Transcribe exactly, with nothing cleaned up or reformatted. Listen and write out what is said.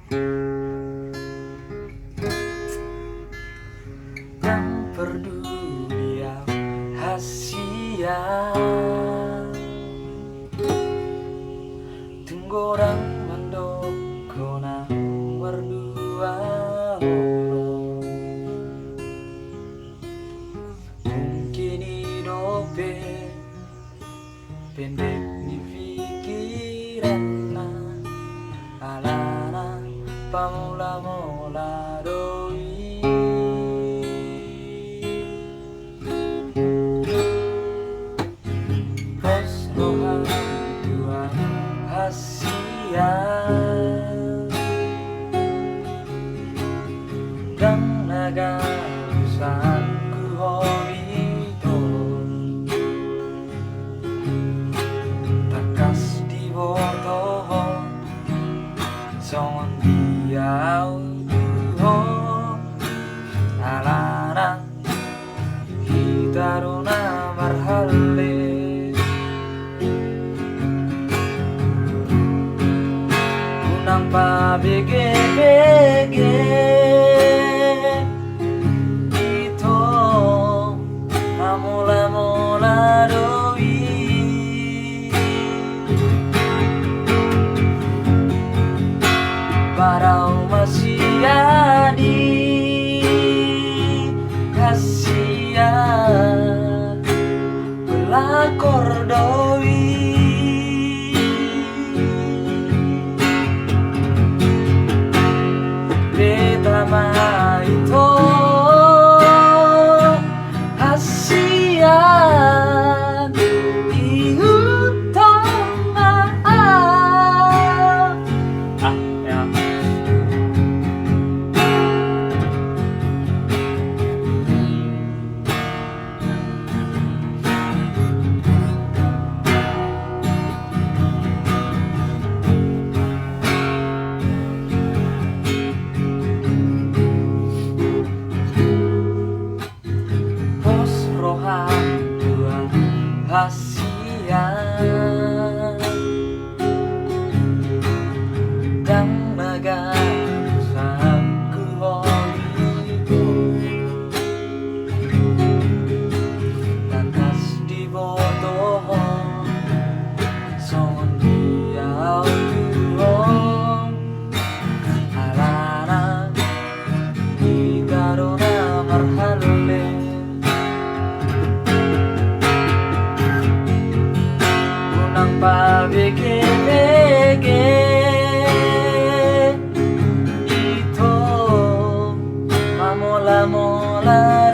Ndang parduli au hasian, tung godang mandok hona mardua holong. Mungkin i dope pendek ni pikiranna, alana pamola-mola do i. Pos roham tu hasian, ndang na gabe sangku ho ito. Tangkas diboto ho songon dia au tu ho, alana hita do na marhallet. Unang pabege-bege ito, pamola-mola do i. Barau masiadi hasian, pelakor do i. Beta ma ito hasian, ihut ho ma au. Ah, ya. Pos roham tu hasian, ndang magan sangku ho ito. Tangkas diboto ho songon dia au tu ho, alana hita do na marhallet. Unang pabege-bege ito, pamola-mola